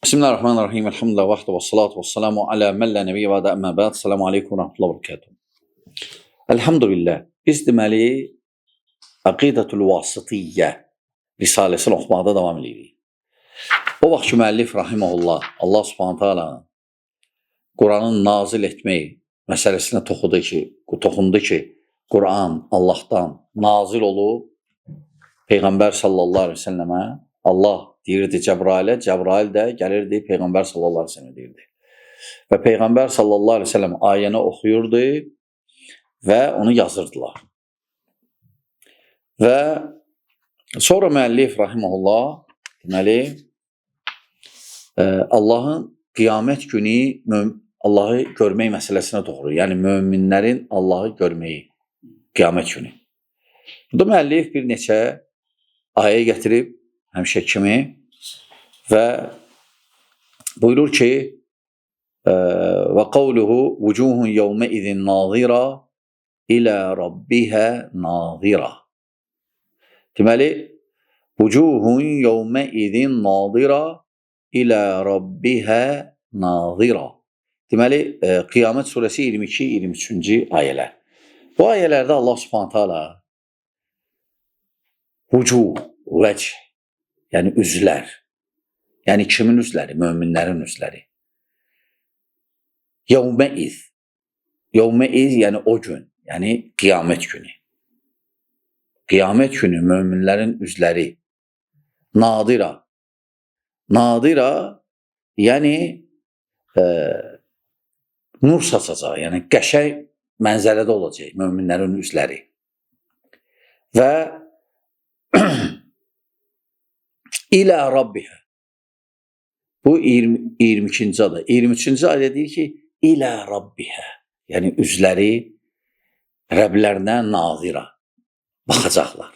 Bismillahirrahmanirrahim. Elhamdülillah vahdə və salatu və selamu alə mən lə nəbiyyə və əmmə bəd. Selamu aleykum və rəhmətullah və bərəkatuhu. Elhamdülillah. Biz deməli Əqidətül Vasıtiyyə risaləsini oxumaqda davam edirik. O vaxt ki, müəllif rahimehullah Allah Subhanahu taala Quranın nazil etmək məsələsinə toxundu ki, Quran Allahdan nazil olub Peyğəmbər sallallahu əleyhi və səlləmə Allah deyirdi Cəbrailə, Cəbrail də gəlirdi Peyğəmbər sallallahu əleyhi və səlləmə deyirdi. Və Peyğəmbər sallallahu əleyhi və səlləm ayəni oxuyurdu və onu yazırdılar. Və sonra müəllif rahimehullah deməli Allahın qiyamət günü Allahı görmək məsələsinə toxunur. Yəni möminlərin Allahı görməyi qiyamət günü. Burada müəllif bir neçə ayə gətirib həmişə kimi və buyurur ki və qavluhu vucuhun yevmə izin nazira ilə rabbihə nazira. Deməli, vucuhun yevmə izin nazira ilə rabbihə nazira. Deməli, Qiyamət surəsi 22-23-cü ayələr. Bu ayələrdə Allah Subhanahu taala vucuh, vəc, yəni üzlər. Yəni kimin üzləri? Möminlərin üzləri. Yevmə-iz. Yevmə-iz, yəni o gün, yəni qiyamət günü. Qiyamət günü möminlərin üzləri nadira. Nadira, yəni nur saçacaq, yəni qəşəng mənzərədə olacaq möminlərin üzləri. Və ilə Rabbihə. Bu 22-ci adə. 23-cü ayə deyir ki, ilə Rabbihə. Yəni üzləri Rəblərinə nazira. Baxacaqlar.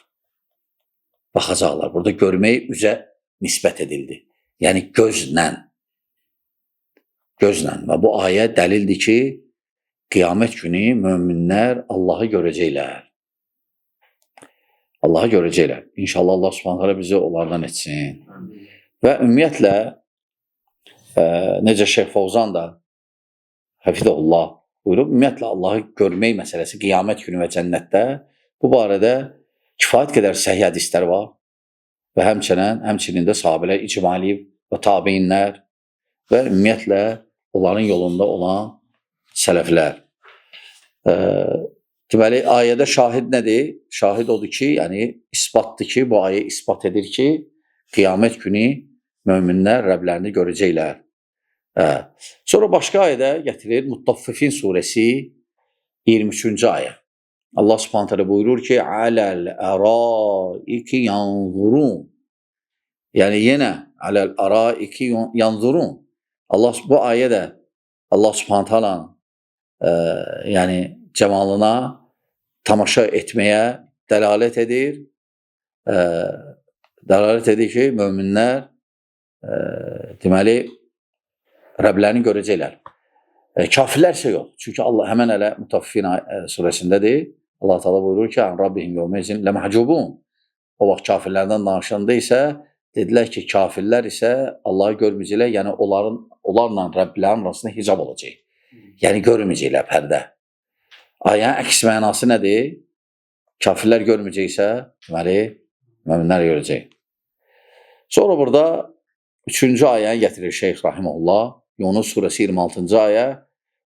Baxacaqlar. Burada görmək üzə nisbət edildi. Yəni gözlə. Gözlə. Və bu ayə dəlildir ki, qiyamət günü möminlər Allahı görəcəklər. Allahı görəcəklər. İnşallah Allah Subhanahu taala bizi onlardan etsin. Və ümumiyyətlə necə Şeyx Fovzan da həfizəhullah buyurub, ümumiyyətlə Allahı görmək məsələsi qiyamət günü və cənnətdə bu barədə kifayət qədər səhih hədislər var və həmçinin də sahabələr icma eləyib və tabiinlər və ümumiyyətlə onların yolunda olan sələflər. Deməli, ayədə şahid nədir? Şahid odur ki, yəni isbatdır ki, bu ayə isbat edir ki, qiyamət günü möminlər Rəblərini görəcəklər. Sonra başqa ayədə gətirir Mutaffifin surəsi 23-cü ayə. Allah Subhanahu taala buyurur ki, aləl əraiki yanzurun. Yəni yenə aləl əraiki yanzurun. Allah bu ayə də Allah Subhanahu taalanın yəni cəmalına tamaşa etməyə dəlalət edir. Dəlalət edir ki, möminlər deməli Rəblərini görəcəklər. Kafirlər isə yox. Çünki Allah həmən elə Mutaffifin surəsindədir. Allah Teala buyurur ki, "An rabbihim yevmezin lemahcubun." O vaxt kafirlərdən danışanda isə dedilər ki, kafirlər isə Allahı görməyəcəklər, yəni onlarla Rəblərin arasında hicab olacaq. Yəni görməyəcəklər pərdə. Ayənin əks mənası nədir? Kafirlər görməyəcəksə, deməli möminlər görəcək. Sonra burada 3-cü ayəni gətirir Şeyx rahimehullah. Yunus surəsi 26-cı ayə.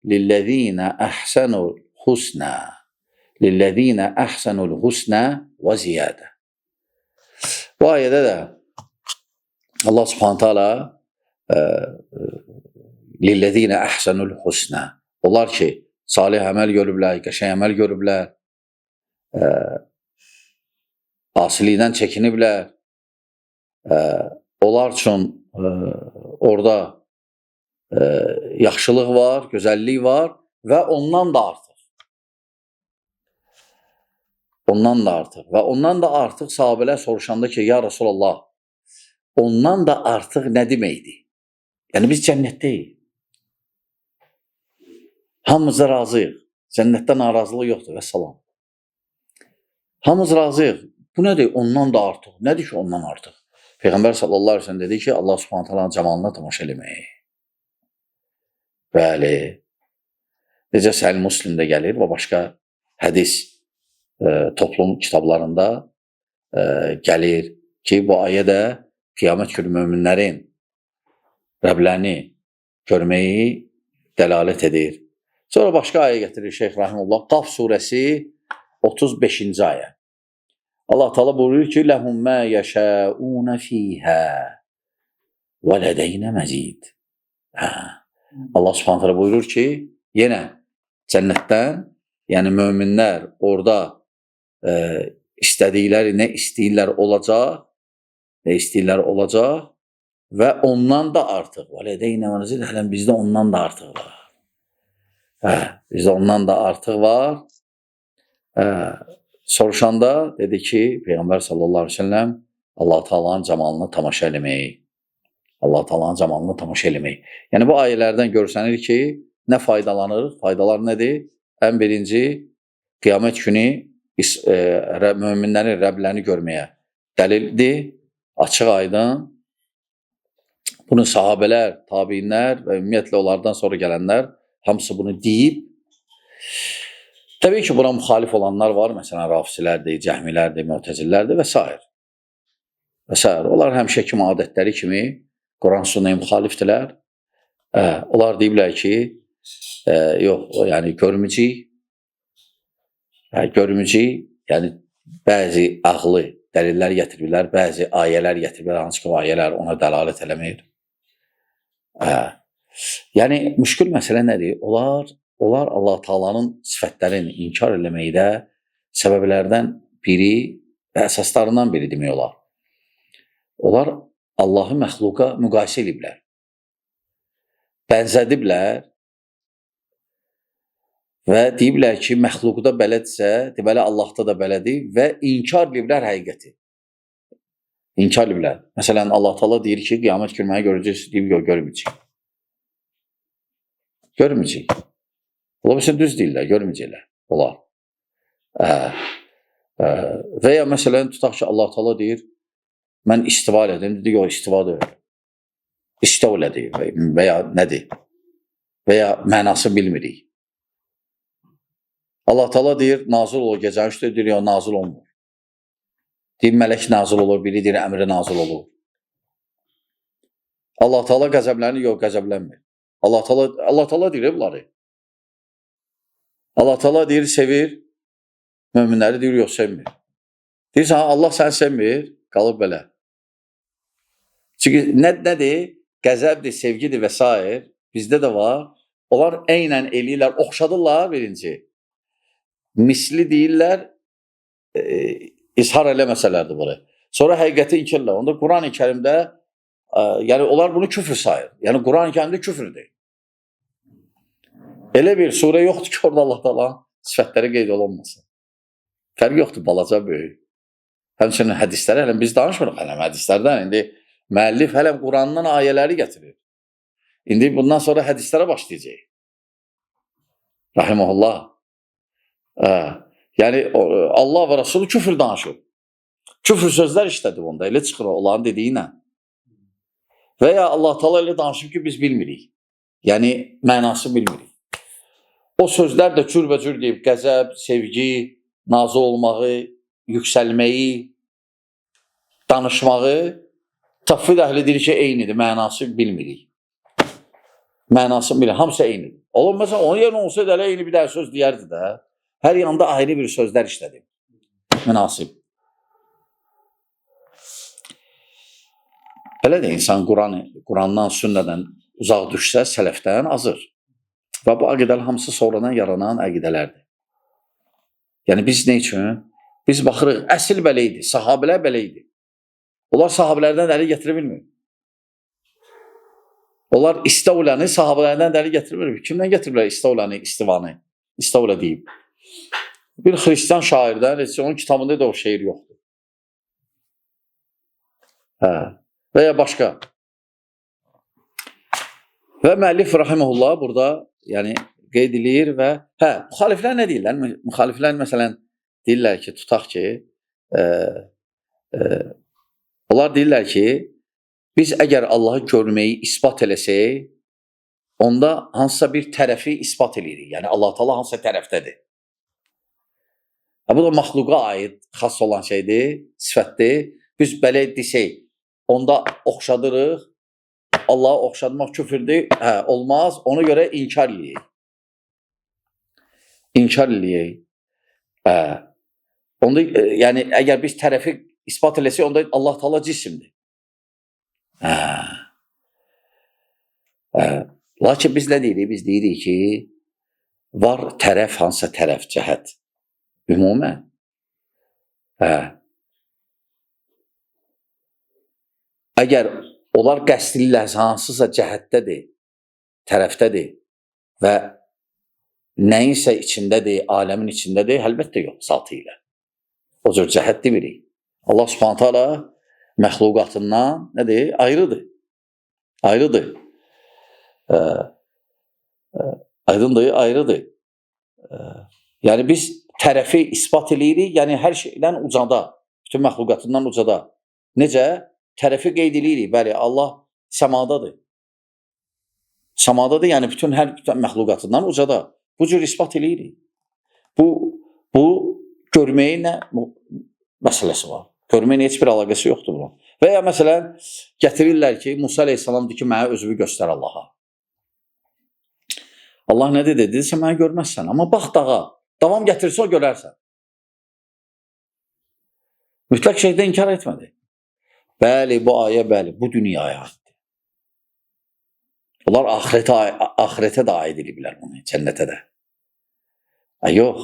Lillezine ahsanul husna. Lillezine ahsanul husna və ziyadə. Bu ayədə də Allah Subhanahu taala lillezine ahsanul husna. Onlar ki salih əməl görüblər, qəşəng əməl görüblər, asilikdən çəkiniblər, onlar üçün orada yaxşılıq var, gözəllik var və ondan da artıq. Ondan da artıq. Və ondan da artıq sahabələr soruşanda ki, ya Resulallah, ondan da artıq nə deməkdir? Yəni biz cənnətdəyik. Hamımız da razıyıq. Cənnətdə narazılıq yoxdur və salam. Hamımız razıyıq. Bu nədir? Ondan da artıq. Nədir ki ondan artıq? Peyğəmbər sallallahu əleyhi və səlləm dedi ki, Allah Subhanahu taalanın camalına tamaşa eləmək. Bəli. Necə Səhih Müslimdə gəlir və başqa hədis toplum kitablarında gəlir ki, bu ayə də qiyamət günü möminlərin Rəblərini görməyi dəlalət edir. Sonra başqa ayə gətirir Şeyx Rahimullah. Qaf surəsi 35-ci ayə. Allah Teala buyurur ki: "Lehum ma yeşaun fiha ve ledeyna mezid." Hə. Allah Subhanahu taala buyurur ki, yenə cənnətdən, yəni möminlər orada istədikləri, nə istəyirlər olacaq, nə istəyirlər olacaq və ondan da artıq. Və ledeyna mezid, hələ bizdə ondan da artıq var. Hə, bizdə ondan da artıq var. Hə. Soruşanda dedi ki, Peyğəmbər sallallahu əleyhi və səlləm Allah Taala'nın camalına tamaşa eləmək. Allah Taala'nın camalına tamaşa eləmək. Yəni bu ayələrdən görsənir ki, nə faydalanır? Faydalar nədir? Ən birinci, qiyamət günü möminlərin Rəblərini görməyə dəlildir, açıq aydın. Bunu sahabələr, tabiinlər və ümumiyyətlə onlardan sonra gələnlər hamısı bunu deyib. Təbii ki, buna müxalif olanlar var. Məsələn, rafisilərdir, cəhmilərdir, mü'təzillərdir və s. Və s. Onlar həmişə kimi adətləri kimi Quran sünnəyə müxalifdirlər. Onlar deyiblər ki, yox, yəni görməyəcəyik. Görməyəcəyik, yəni bəzi ağlı dəlillər gətiriblər, bəzi ayələr gətiriblər, hansı ki o ayələr ona dəlalət eləmir. Yəni, müşkül məsələ nədir? Onlar Allah Taala'nın sifətlərini inkar eləməkdə səbəblərdən biri və əsaslarından biri demək olar. Onlar Allahı məxluqa müqayisə ediblər. Bənzədiblər və deyiblər ki, məxluqda belədirsə, deməli Allahda da belədir və inkar ediblər həqiqəti. İnkar ediblər. Məsələn, Allah Taala deyir ki, qiyamət günü məni görəcəksiniz, deyib, yox, görməyəcək. Görməyəcək. Ola bilsin, düz deyirlər, görməyəcəklər. Olar. Və ya məsələn, tutaq ki, Allah Taala deyir, mən istiva elədim. Dedi, yox, istiva deyil. İstəv elədi və ya nədir? Və ya mənası bilmirik. Allah Taala deyir, nazil olur gecənin üçdə, deyir, yox, nazil olmur. Deyir, mələk nazil olur, biri deyir, əmri nazil olur. Allah Taala qəzəblənir, yox, qəzəblənmir. Allah Taala deyir bunları. Allah Taala deyir, sevir, möminləri deyir, yox, sevmir. Deyirsən, Allah səni sevmir, qalıb belə. Çünki nədir? Qəzəbdir, sevgidir və s. Bizdə də var. Onlar eynən eləyirlər, oxşadırlar birinci. Misli deyirlər, izhar eləməsələrdir bunu. Sonra həqiqəti inkirlər. Onda Quran-ı Kərimdə, yəni onlar bunu küfür sayır. Yəni Quran-ı Kərimdə küfürdür. Elə bir surə yoxdur ki, orada Allah Taala sifətləri qeyd olunmasın. Fərqi yoxdur, balaca, böyük. Həmçinin hədisləri, hələ biz danışmırıq hələ hədislərdən. İndi müəllif hələ Qurandan ayələri gətirir. İndi bundan sonra hədislərə başlayacaq. Rahimehullah. Yəni Allah və Rasulü küfür danışır. Küfür sözlər işlədi onda, elə çıxır onların dediyi ilə. Və ya Allah Taala elə danışıb ki, biz bilmirik. Yəni mənası bilmirik. O sözlər də cürbəcür deyib, qəzəb, sevgi, nazı olmağı, yüksəlməyi, danışmağı, təfvid əhli deyir ki, eynidir, mənası bilmirik. Mənası bilmirik, hamısı eynidir. Olur, məsələn, onun yerinə olsaydı elə eyni bir dənə söz deyərdi də. Hər yanda ayrı bir sözlər işlədib. Münasib. Belə də insan Qurandan, sünnədən uzaq düşsə, sələfdən azır. Və bu əqidələr hamısı sonradan yaranan əqidələrdir. Yəni biz nə üçün? Biz baxırıq, əsl belə idi, sahabələr belə idi. Onlar sahabələrdən dəlil gətirə bilmir. Onlar istəvləni sahabələrdən dəlil gətirə bilmir. Kimdən gətiriblər istəvləni, istivanı? İstəvlə deyib. Bir xristian şairdən, heç onun kitabında da o şeir yoxdur. Hə. Və ya başqa. Və müəllif rahimehullah burada yəni qeyd eləyir və hə, müxaliflər nə deyirlər? Müxaliflər məsələn deyirlər ki, tutaq ki, Onlar deyirlər ki, biz əgər Allahı görməyi isbat eləsək, onda hansısa bir tərəfi isbat eləyirik. Yəni Allah Teala hansısa tərəfdədir. Bu da məxluqa aid xas olan şeydir, sifətdir. Biz belə desək, onda oxşadırıq. Allahı oxşatmaq küfürdür. Hə, olmaz. Ona görə inkar eləyək. İnkar eləyək. Hə. Onda, yəni əgər biz tərəfi isbat eləsək, onda Allah Teala cisimdir. Hə. Hə. Lakin biz nə deyirik? Biz deyirik ki, var tərəf, hansısa tərəf, cəhət. Ümumən. Hə. Əgər onlar qəsd edirlərsə hansısa cəhətdədir, tərəfdədir və nəyinsə içindədir, aləmin içindədir, əlbəttə yox, zatı ilə. O cür cəhət demirik. Allah Subhanahu taala məxluqatından nədir? Ayrıdır. Ayrıdır. Aydındır, ayrıdır. Yəni biz tərəfi isbat eləyirik, yəni hər şeydən ucada, bütün məxluqatından ucada. Necə? Tərəfi qeyd eləyirik. Bəli, Allah səmadadır. Səmadadır, yəni bütün hər bütün məxluqatından ucada. Bu cür isbat eləyirik. Bu görməyin nə məsələsi var? Görməyin heç bir əlaqəsi yoxdur bunun. Və ya məsələn, gətirirlər ki, Musa əleyhissalam deyir ki, mənə özümü göstər Allaha. Allah nə dedi? Dedi, sən mənə görməzsən, amma bax dağa. Davam gətirsə o görərsən. Mütləq şeydə inkar etmədi. Bəli, bu ayə, bəli, bu dünyaya aiddir. Onlar axirətə də aid ediblər bunu, cənnətə də. Yox,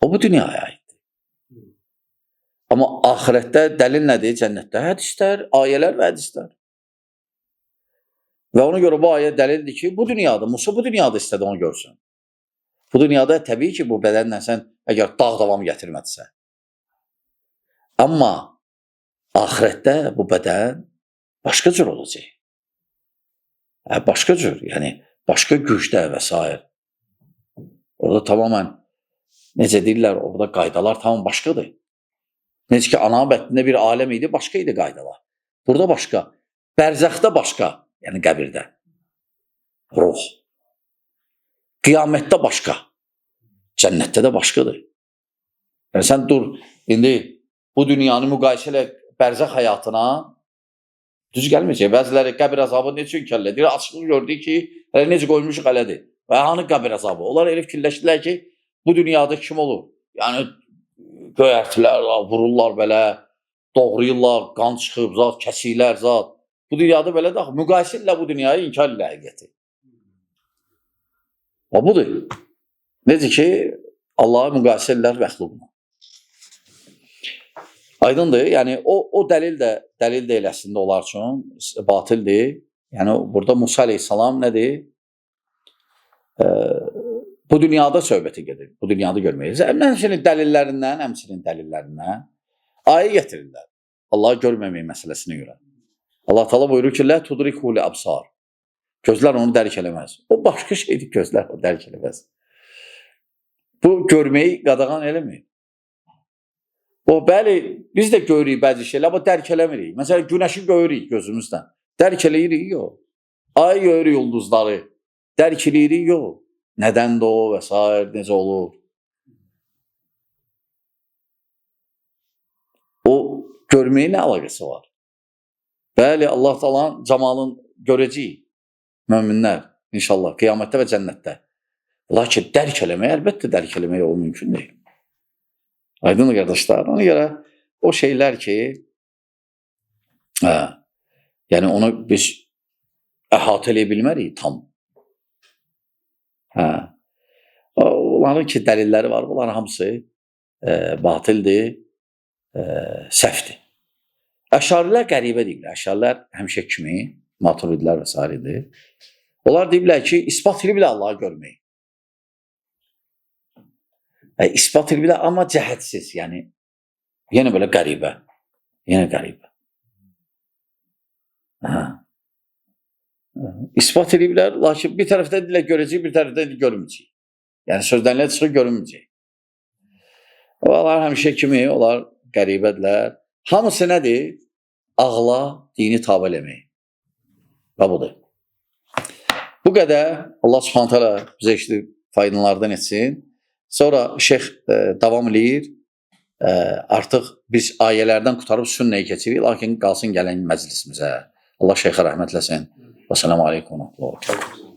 o bu dünyaya aiddir. Amma axirətdə dəlil nədir? Cənnətdə hədislər, ayələr və hədislər. Və ona görə bu ayə dəlildir ki, bu dünyada, Musa bu dünyada istədi onu görsün. Bu dünyada təbii ki, bu bədənlə sən əgər dağ davam gətirmədisə. Amma axirətdə bu bədən başqa cür olacaq. Başqa cür, yəni başqa gücdə və s. Orada tamamən, necə deyirlər, orada qaydalar tamam başqadır. Necə ki, ana bətnində bir aləm idi, başqa idi qaydalar. Burada başqa, bərzəxdə başqa, yəni qəbirdə. Ruh. Qiyamətdə başqa, cənnətdə də başqadır. Yəni sən dur, indi bu dünyanı müqayisə elə bərzəx həyatına düz gəlməyəcək. Bəziləri qəbir əzabı necə inkar edir? Açıqlıq gördük ki, hələ necə qoymuşuq elədir. Və hanı qəbir əzabı? Onlar elə fikirləşdilər ki, bu dünyada kim olur? Yəni göyərtilər, vururlar belə, doğrayırlar, qan çıxıb, zat, kəsirlər, zat. Bu dünyada belə də müqayisə ilə bu dünyayı inkar ilə həqiqəti. O budur. Necə ki, Allahı müqayisə edirlər məxluqla. Aydındır. Yəni o dəlil də dəlil deyil əslində onlar üçün, batildir. Yəni burada Musa əleyhissalam nədir? Bu dünyada söhbəti gedir. Bu dünyada görməyəcək. Həmçinin dəlillərindən, ayə gətirirlər. Allahı görməmək məsələsinə görə. Allah Teala buyurur ki, "Lə tudrikul absar." Gözlər onu dərk eləməz. O başqa şeydir, gözlər o dərk eləməz. Bu görməyi qadağan eləmir. O bəli, biz də görürük bəzi şeylər, amma dərk eləmirik. Məsələn, günəşi görürük gözümüzdən. Dərk eləyirik, yox. Ay görürük ulduzları. Dərk eləyirik, yox. Nədəndir o və s. necə olur? O görməyin nə əlaqəsi var? Bəli, Allah Teala'nın camalını görəcəyik. Möminlər, inşallah, qiyamətdə və cənnətdə. Lakin dərk eləmək, əlbəttə dərk eləmək o mümkün deyil. Aydındır qardaşlar. Ona görə o şeylər ki, yəni onu biz əhatə eləyə bilmərik tam. Onların ki dəlilləri var, bunların hamısı batildir, səhvdir. Əşarilər qəribə deyirlər. Əşarilər həmişə kimi, maturidlər və s. idi. Onlar deyiblər ki, isbat ediblər Allahı görməyi. İsbat ediblər, amma cəhətsiz. Yəni, yenə belə qəribə. Yenə qəribə. İsbat ediblər, lakin bir tərəfdə deyirlər görəcək, bir tərəfdə görməyəcək. Yəni, sözlərlə çıxır, görünməyəcək. Onlar həmişə kimi, onlar qəribədirlər. Hamısı nədir? Ağla dini tabe eləmək. Və budur. Bu qədər. Allah Subhanahu taala bizə işte faydalardan etsin. Sonra şeyx davam eləyir. Artıq biz ayələrdən qurtarıb sünnəyə keçirik, lakin qalsın gələn məclisimizə. Allah şeyxə rəhmət eləsin. Və selamu aleykum və rəhmətullah.